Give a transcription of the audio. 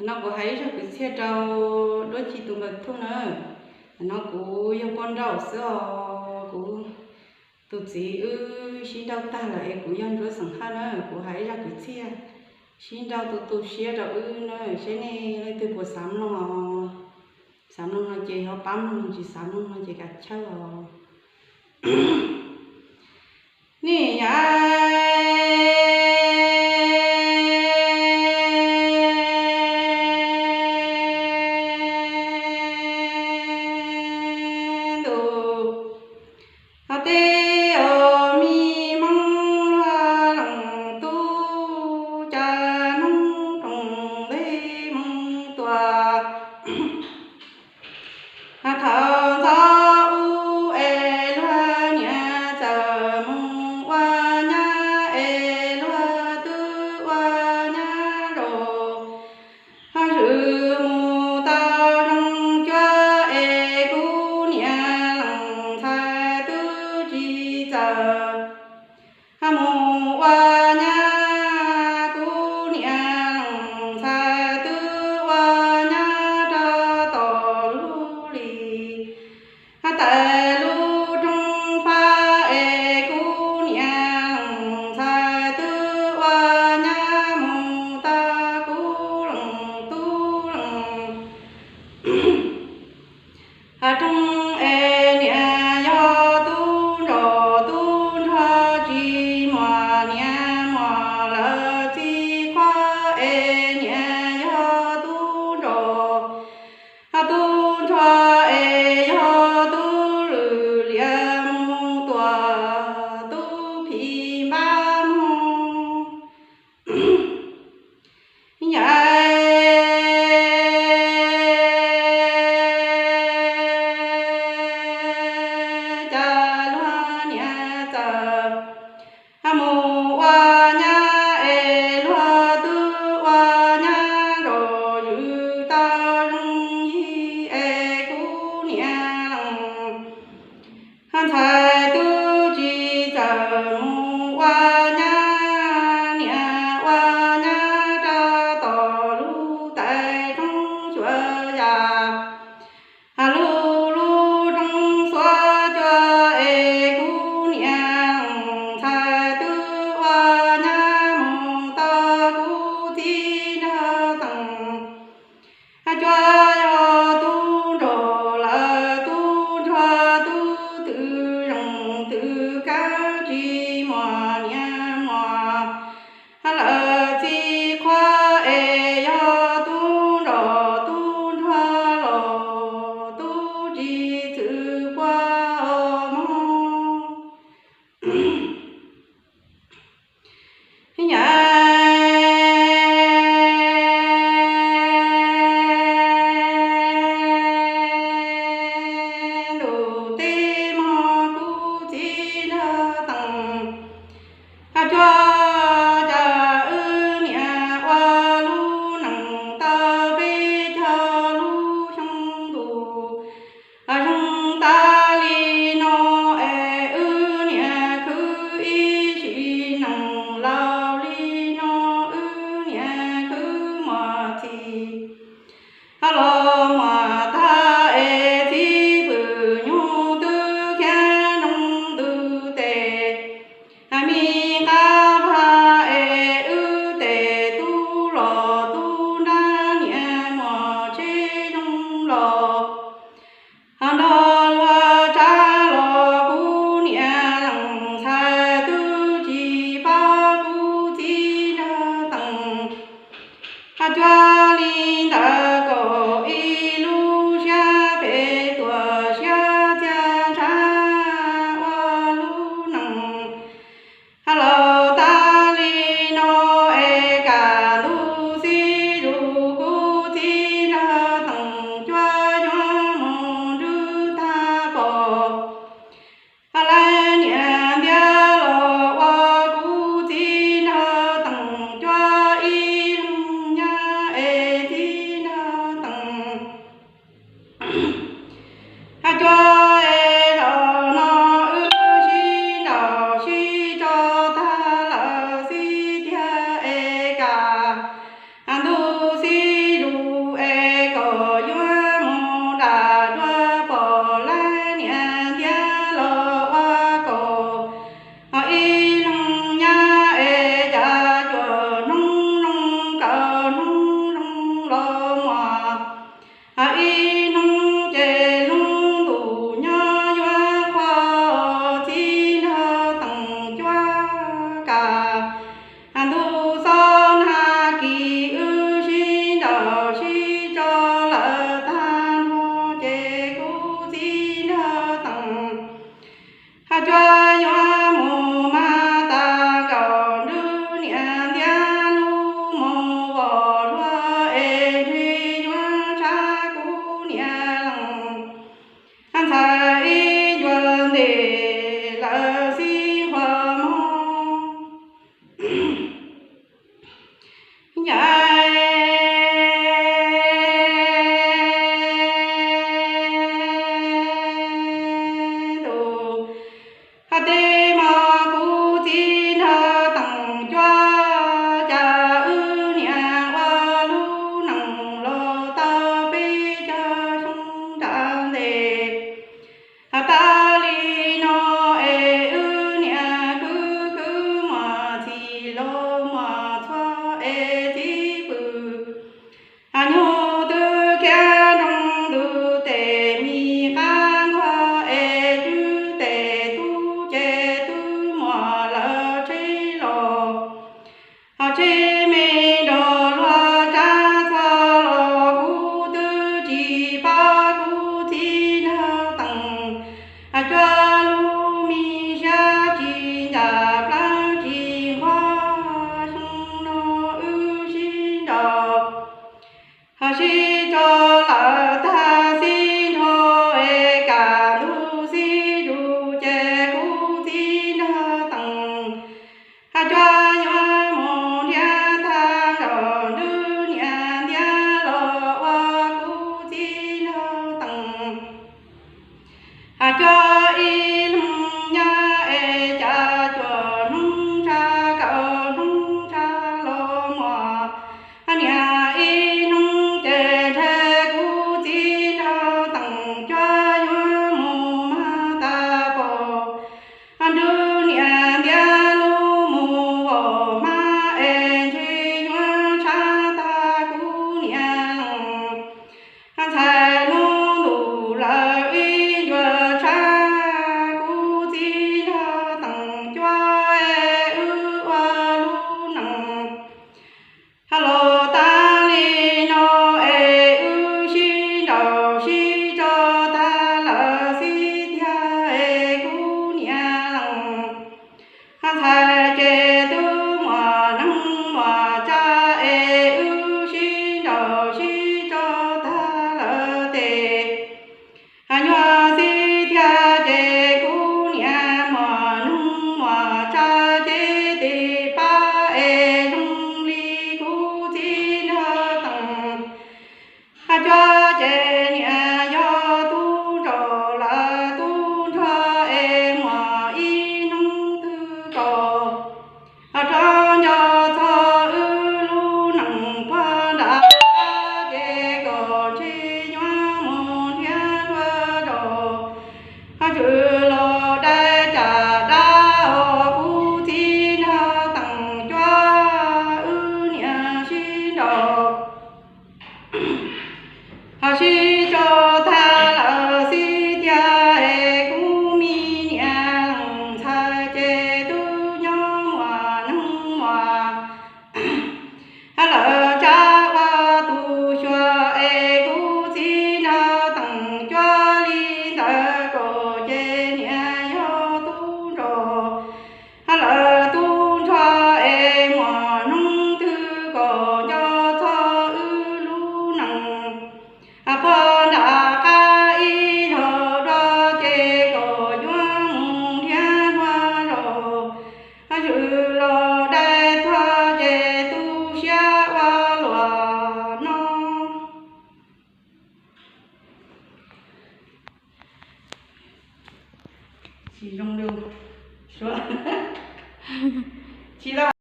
No kuv hais ib zaj kwv txhiaj rau Duab Ci tus npawg Thuj na. No kuv yog poj nrauj xwb os, kuv tus txiv wb sib nrauj tag lawm es kuv yog Ntsuab Xeem Hawj na, kuv hais ib zaj kwv txiaj sib nrauj tu tu siab rau wb na, seb nej leej twg puas xav mloog os. Xav mloog no ces ho pab mloog, tsis xav mloog no ces kav chawj os. Nim yav ntu, hos tej os mi Hmoob luag leej tub, cas hnub roos ntej moog tuaj. Thaum ntxov ub es luag niam txawm moog ua nyab es luag twb ua nyab zoo. Hos zwm mus tau zoo cuag es kuv niam leej ntxhais twb tsis txawm mus ua nyab, kuv niam leej ntxhais twb ua nyab rau tom lub lis. Hos tais lub roob fab es kuv niam leej ntxhais twb ua nyab mus tau kuv leej tub leej. Hos roob es niam yog tub nraug tub ntsuag tsis muaj niam muaj lawv txiv qhuab es niam yog tub nraug. Hos tub ntsuag es yog tub lwm lias mus tuaj tub phim npab moog. Yav cas luag niam txawm mus ua nyab es luag twb ua nyab zoo, zwm tau zoo yig es kuv niam leej ntxhais twb tsis txawm mus ua nyab, niam ua nyab rau tom lub tais roob Suav Yaj. Hos lub lub roob Suav Cuag es kuv niam leej ntxhais twb ua nyab mus tau kuv txiv nraug Teem. Hos Cuag yog tub nraug lawv tub ntsuag tub twm zoo twm kaab tsis muaj niam muaj lawv txiv qhuab es yog tub nraug tub ntsuag los tub tsis txwm puag moog. Yav ntuj teb mog kuv txiv nraug Teem, hos Cuag cas wb niam ua lub neej tau peb caug lub xyoo ntuj. Hos zoo tas li no es wb niam khwv ib sim neej, laus li no wb niam khwv muaj txij. Hos los muaj tag es txiv pwm nyuj twb khiav nroo ntug tes. Hos me qab vag es wb tes tub los tub nrab, niam muaj tsheb zoo los. Hos nrog luag tsav los kuv niam leej ntxhais twb tsis paub kuv txiv nraug Teem. Hos Cuag li ntawd kaum ib lub siab pem tuaj siab txia ntshav ua lub neej. Hos laus tas li no es kaj ntug xib zug kuv txiv nraug Teem, Cuag yuav mus nrug tag pom. Hos lawv niam ntiav los ua kuv txiv nraug Teem, Cuag ib leeg nyab es txiv nraug Ho sib tso lawm tag xib nrho es kam ntug xib zus ces kuv txiv nraug teem, ho cua yuav mus nrhiav tag nraum ntuj niam ntiab los ua kuv txiv nraug teem. Ho cua ib leeg nyob es cas cuaj hnub tshav kaum hnub tshav los muaj, ho niam ib hnub ces ntshe kuv txiv nraug teem cua yuav mus mag tas pom. Ho ntuj niam ntiab lub mus vaum hmab es ntshe yuav tshav tag kuv niam leej. Ho ntxhais hnub ntuj lawm ib ncua tshav kuv txiv nraug teem cua es wb ua lub neej. Ho los tag li no es wb sib nraus sib tso tag lawm xib tiag es kuv niam leej. Ho ntxhais ces twb muaj neeg muaj tsav es wb sib nraus sib tso tag lawm tes. Ho nyuaj xib tiag ces kuv niam muaj neeg muaj tsav ces tes pab es zoo li kuv txiv nraug teem. Ho cua ces niam yog tub nraug lawm tub nrog es muaj ib hnub twg kaum. Ho rov nco txog wb lub neej puag nram qab ces kaum ntshe yuav mus nrhiav dua zaus. Ho tshwm los dai cas dab os kuv txiv nraug teem cua wb niam sib nraus. Ho sib tso tag lawm xib tiag es kuv me niam leej ntxhais ces twb nyob muaj neeg muaj. Ho lawv tsav ua tus xyuas es kuv txiv nraug teem cua li ntawd kaum ces niam yog tub nraug. Ho lawv tub nrog es muaj hnub twg kaum nco txog wb lub neej. Ho puag nram qab ib zaug dua ces kaum yuav mus nrhiav dua zaus. Ho tshwm los dai txog ces tu siab ua luaj no. Tsis zoo li suav, tsis tau